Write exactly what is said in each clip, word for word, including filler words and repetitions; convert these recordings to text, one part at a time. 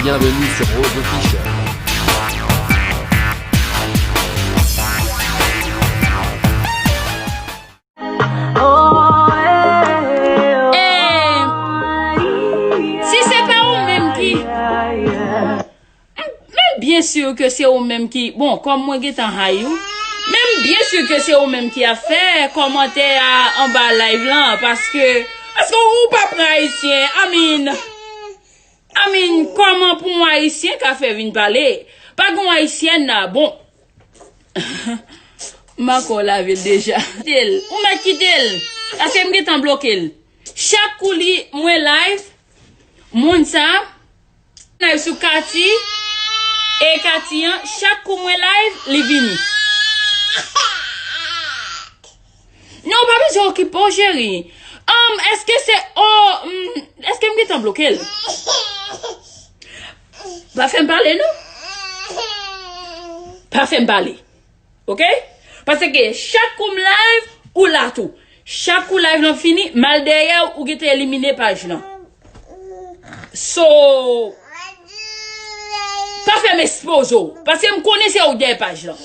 Bienvenue sur Rose Official. Eh, si se pa ou menm ki, m, m byen si ke se ou menm ki, bon, kòm mwen gentan high ou, men m byen si ke se ou menm ki ap fè kòmantè a anba live lan, paske, paske ou pa pran ayisyen, I mean, I mean, kòman pou yon ayisyen ka fè vin pale? Pa gen yon ayisyèn la, bon. M anko lave l deja. Kite l. Ou mèt kite l. Paske m gentan bloke l. Chak kou li, mwen live, moun sa, live sou Kati, e Kati an, chak kou mwen live, li vini. Non, ou pa bezwen okipe w, cheri. Um, èske se, oh, mm, èske m gentan bloke l? Pa fè m pale, non. Pa fè m pale. Oke? Paske chak kou m live, ou la tou. Chak kou live lan fini, m al dèyè w, ou gentan elimine paj lan. So, pa fè m ekspoze w. Paske m konnen se ou k dèyè paj lan.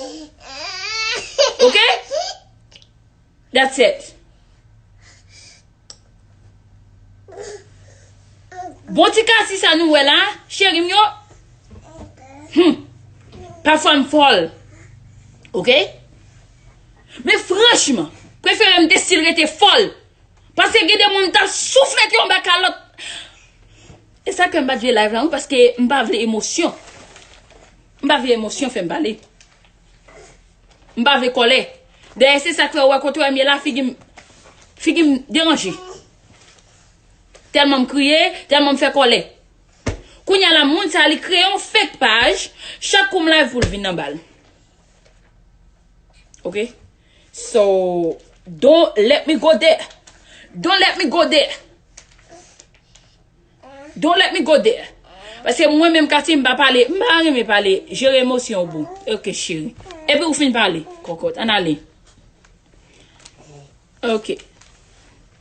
Oke? That's it. Bon ti Kati sa nou wè la, cheri m yo. Hmm. Pafwa m fòl. Oke? Men franchman, prefere m te still rete fòl. Paske gen de moun m t ap souflete yon bèk a lòt. E sa ke m pa t vle live la, wi, paske m pa vle emosyon. M pa vle emosyon fè m pale. M pa vle kòlè. Dayè, se sa k fè ou wè kote w ye la, figi m, figi m deranje. Tèlman m kriye, tèlman m fè kòlè. Kounye a la, moun sa, li kreye yon fake paj, chak kou m live pou l vin anba l. Oke? So, don't let me go there. Don't let me go there. Don't let me go there. Paske mwen menm, Kati, m pa pale, m pa renmen pale, jere emosyon w boo. Oke, cheri. Epi ou fin pale, kòkòt. Ann ale. Oke.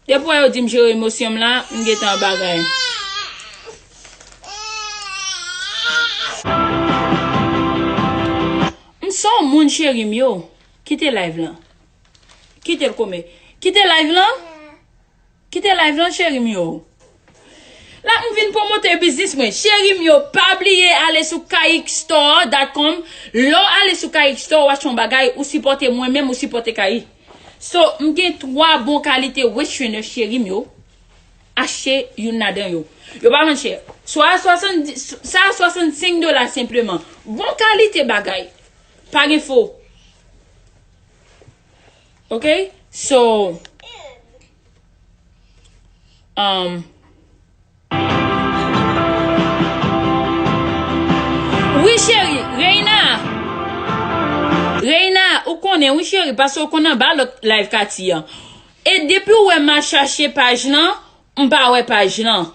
Depi w wè yo di m jere emosyon m la, m gentan bagay. M se yon moun, cheri m yo. Kite live lan. Kite l kòmè. Kite live lan. Kite live lan, cheri m yo. La, m vin pwomote biznis mwen. Cheri m yo, pa bliye ale sou kayik store dot com. Lè w ale sou kayik store, w achte yon bagay, ou sipòte mwen menm, ou sipòte Kayik. So, m gen twa bon kalite waist trainer, cheri m yo. Achte youn ladan yo. Yo pa vann chè. Swa swasanndis, sa a swasannsenk dola senpleman. Bon kalite bagay. Pa gen fo. Oke? So, um, wi, cheri, Reina. Reina, ou konnen, wi, cheri, paske ou konn anba lòt live Kati an. E depi ou wè m al chache paj lan, m pa wè paj lan.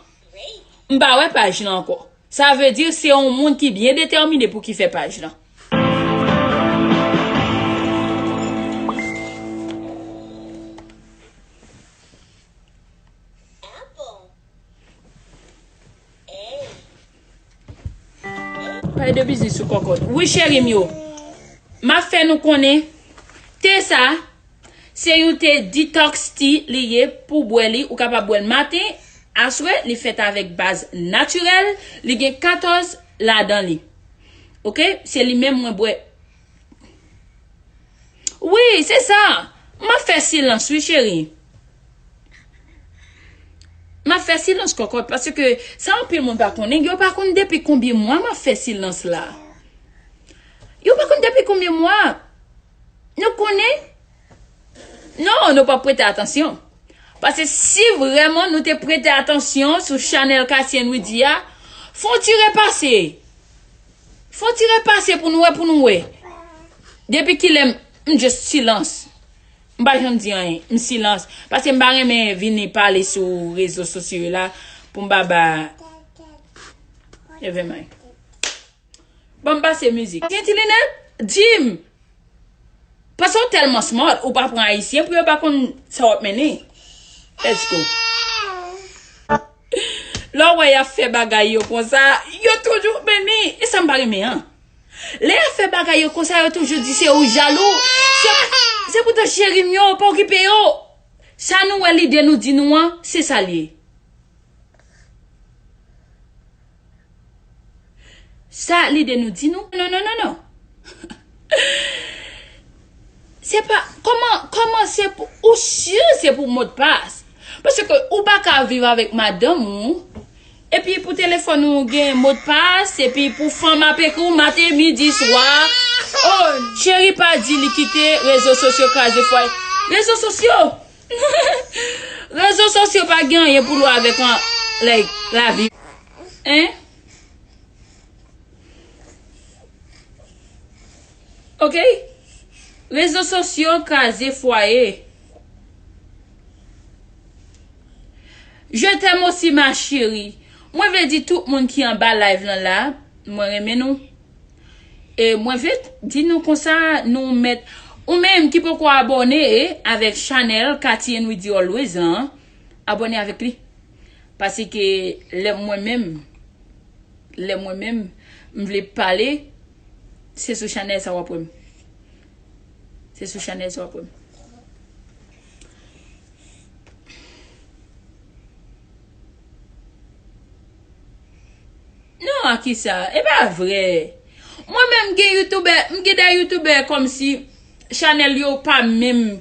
M pa wè paj lan ankò. Sa vle di se yon moun ki byen detèmine pou ki fè paj lan. Pale de biznis ou kòkòt. Wi, cheri m yo. M ap fè nou konnen. Te sa, se yon te detox tea li ye pou bwè li. Ou kapab bwè l maten, aswè, li fèt avèk baz natirèl. Li gen katòz ladan li. Oke? Se li menm mwen bwè. Wi, se sa. M ap fè silans, wi, cheri. M ap fè silans kòkòt, paske sa anpil moun pa konnen. Yo pa konn depi konbyen mwa m ap fè silans la. Yo pa konn depi konbyen mwa. Nou konnen? Non, nou p ap prete atansyon. Paske si vrèman nou te prete atansyon sou chanèl Cassy and Widy a, fò w ti repase. Fò w ti repase pou nou wè, pou nou wè. Depi kilè m, m just silans. M pa janm di anyen, m silans. Paske m pa renmen vini pale sou rezo sosyo yo la pou m pa ba. Never mind. Ban m pase mizik. Gen ti linèt? Di m. Paske w tèlman smart, ou pa pran ayisyen pou yo pa konn sa w ap mennen. Let's go. Lè w wè y ap fè bagay yo konsa, yo toujou, men ni, e sa m pa renmen an. Lè y ap fè bagay yo konsa, yo toujou di se ou jalou. Se, se poutan cheri m yo, pa okipe yo. Sa nou wè lide nou di nou an, se sa l ye. Sa lide nou di nou? Non, non, non, non. Se pa, kòman, kòman se pou, ou si se pou modpas? Paske ou pa ka viv avèk madanm ou, epi pou telefòn ou gen modpas, epi pou fanm ap ekri w maten, midi, swa. Oh, cheri pa di li kite rezo sosyo kraze fwaye. Rezo sosyo! Rezo sosyo pa gen anyen pou l wè avèk an, like, lavi. Hein? Ok? Rezo sosyo kraze fwaye. Je t'aime aussi, ma chérie. Mwen vle di tout moun ki anba live lan la, mwen renmen nou. E mwen vle di nou konsa, nou mèt, ou menm ki poko abòne avèk chanèl Katy and Widy Always lan, abòne avèk li. Paske lè mwen menm, lè mwen menm, m vle pale, se sou chanèl sa w ap wè m. Se sou chanèl sa w ap wè m. Non, a kisa? E pa vre. Mwen menm gen youtubè, m gen de youtubè kòmsi chanèl yo pa menm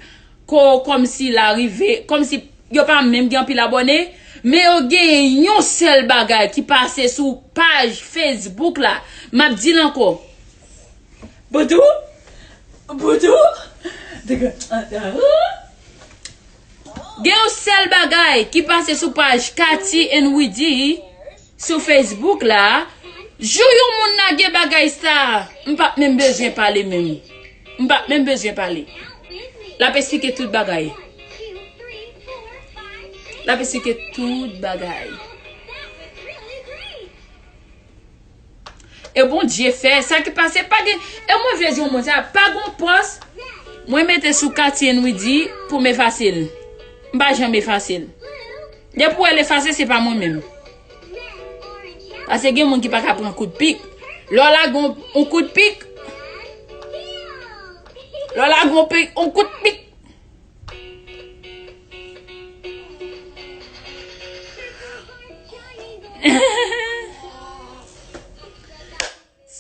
ko, kòmsi la rive, kòmsi yo pa menm gen anpil abòne, men yo gen yon sèl bagay ki pase sou paj Facebook la. M ap di l ankò. Boudou? Boudou? Gen yon sèl bagay ki pase sou paj Katy and Widy sou Facebook la. Jou yon moun lage bagay sa, m p ap menm bezwen pale menm. M p ap menm bezwen pale. L ap esplike tout bagay. L ap esplike tout bagay. E Bondye fè, sa ki pase, pa gen, e mwen vle di yon moun sa, pa gon pòs mwen mete sou Katy and Widy pou m efase l. M pa janm efase l. Depi w wè l efase, se pa mwen menm. Paske gen moun ki pa ka pran kout pik. Lè w lage yon, yon kout pik, lè w lage yon pik, yon kout pik,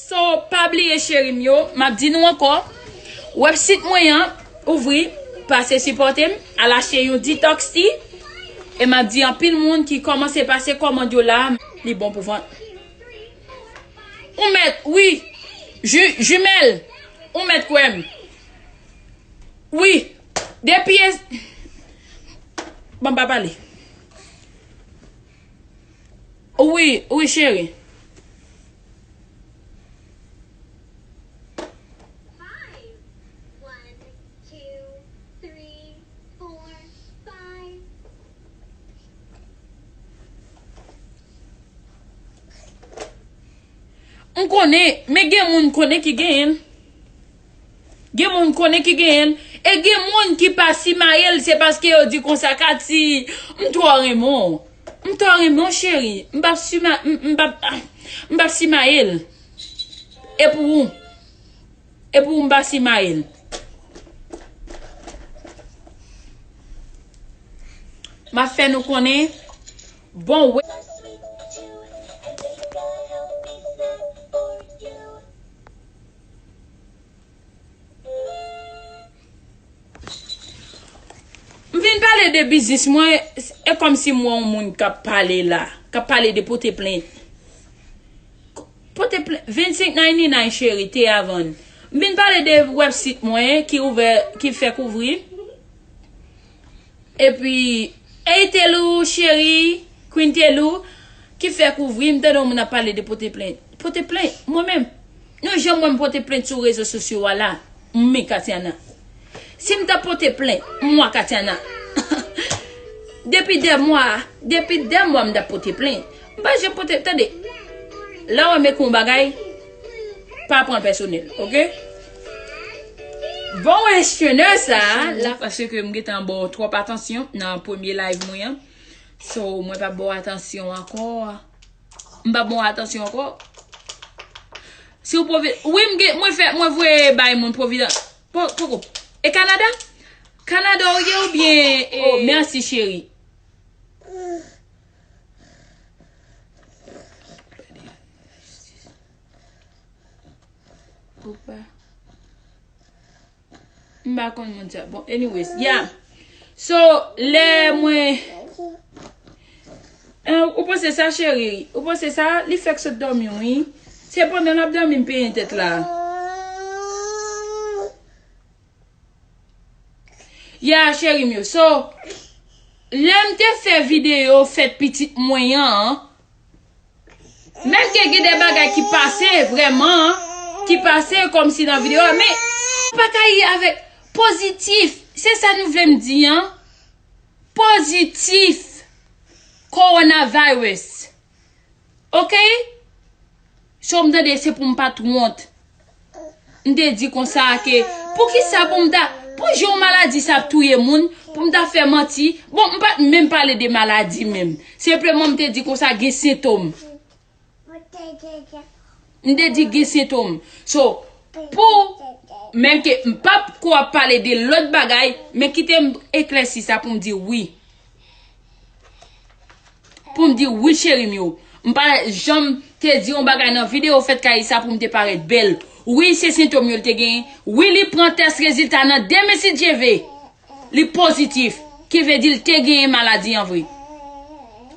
So, pa bliye cheri m yo, m ap di nou ankò, website mwen an ouvri, pase sipòte m, al achte yon detox tea, e m ap di anpil moun ki kòmanse pase kòmand yo la, li bon pou vant. Ou mèt, wi, ju, jimèl, ou mèt kwè m. Wi, depi e, bon, m pa pale. Wi, wi, cheri. M konnen, men gen moun konnen ki genyen l. Gen moun konnen ki genyen l. E gen moun ki pa simaye l, se paske yo di konsa, Katy, m twò renmen w. M twò renmen w, cheri. M p ap sima-, m, m p ap, ah, m p ap simaye l. E pou ou. E pou ou m pa simaye l. M ap fè nou konnen. Bon, we. M vin pale de biznis mwen, e kòmsi m wè yon moun k ap pale la, k ap pale de pote plent. Pote plent, vennsenk ninety-nine cheri, te a vann. M vin pale de website mwen ki ouvè, ki fèk ouvri. Epi, ey Telou, cheri, Queen Telou, ki fèk ouvri, m tande yon moun ap pale de pote plent. Pote plent, mwen menm. Nou janm wè m pote plent sou rezo sosyo a la. M men Katiana. Si m ta pote plent, mwa Katiana. Depi de mwa, depi de mwa m ta pote plent. M pa janm pote, tande. Lè w wè m ekri yon bagay, pa pran l pèsonèl, oke? Bon, wè, channel sa, la, paske m gentan ba w twòp atansyon nan premye live mwen an. So, mwen pa ba w atansyon ankò. M pa ba w atansyon ankò. Si w Provi-, wi, m gen, mwen fè, mwen voye bay moun Providence. Po-, poko. E Kanada? Kanada ou ye oubyen, e, oh, mèsi, cheri. Opa. M pa konn moun sa. Bon, anyways, yeah. So, lè mwen, eh, ou panse sa, cheri? Ou panse sa? Li fèk sot dòmi, wi. Se pandan l ap dòmi, m penyen tèt la. Yeah, cheri m yo. So, lè m te fè videyo fèt pitit mwen an, menm ke gen de bagay ki pase vrèman, ki pase kòmsi nan videyo a, men pa ka ye avèk pozitif. Se sa nou vle m di an. Pozitif. Coronavirus. Oke? So, m tande se pou m pa t wont. M te di konsa ke, poukisa pou m ta, pou jan maladi sa ap touye moun, pou m ta fè manti? Bon, m pa t menm pale de maladi menm. Senpleman, m te di konsa gen sentòm. M te di gen sentòm. So, pou, menm ke m p ap ko ap pale de lòt bagay, men kite m eklèsi sa pou m di wi. Pou m di wi, cheri m yo. M pa janm te di yon bagay nan videyo fèt kay sa pou m te parèt bèl. Wi, se sentòm yo l te genyen. Wi, li pran tès rezilta nan demen si Dye ve. Li pozitif. Ki vle di l te genyen maladi an vre.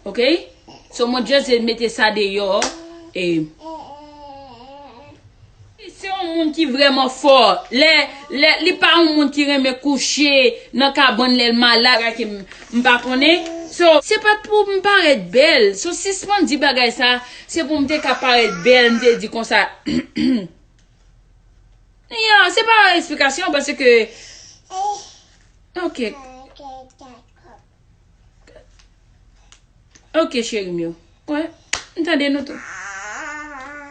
Oke? So, mwen just mete sa deyò. E Se yon moun ki vrèman fò. Lè, lè, li pa yon moun ki renmen kouche nan kabann lè l malad, bagay ke m, m pa konnen. So, se pa t pou m parèt bèl. So, sispann di bagay sa, se pou m te ka parèt bèl, m te di konsa. Ya, se pa eksplikasyon, paske, ok. Ok, cheri m yo. Wè, m tande nou tou.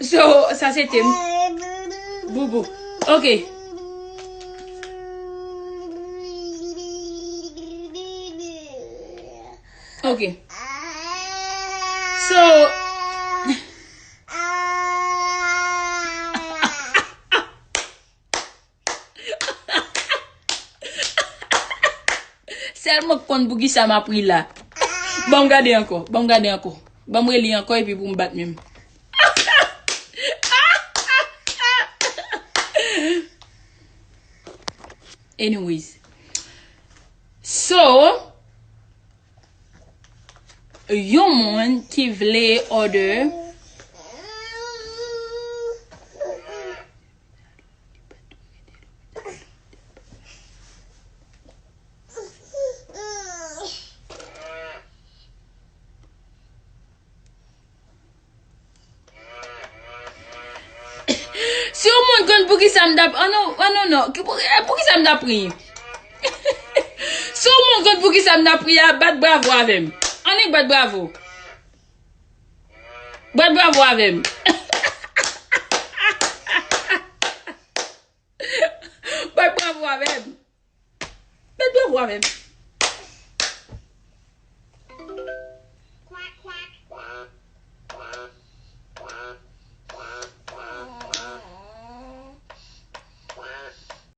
So, sa se te m. Boubou. Ok. Ok. So, Sèlman k konn poukisa m ap ri la. Ban m gade ankò, ban m gade ankò. Ban m reli ankò epi pou m bat menm. Anyways. So, yon moun ki vle order Si yon moun konn poukisa m t ap, oh non, oh non, non. Ki pou, eh, poukisa m t ap ri? Si yon moun konn poukisa m t ap ri a, bat bravo avè m. Annik bat bravo. Bat bravo avè m. Bat bravo avè m. Bat bravo avè m.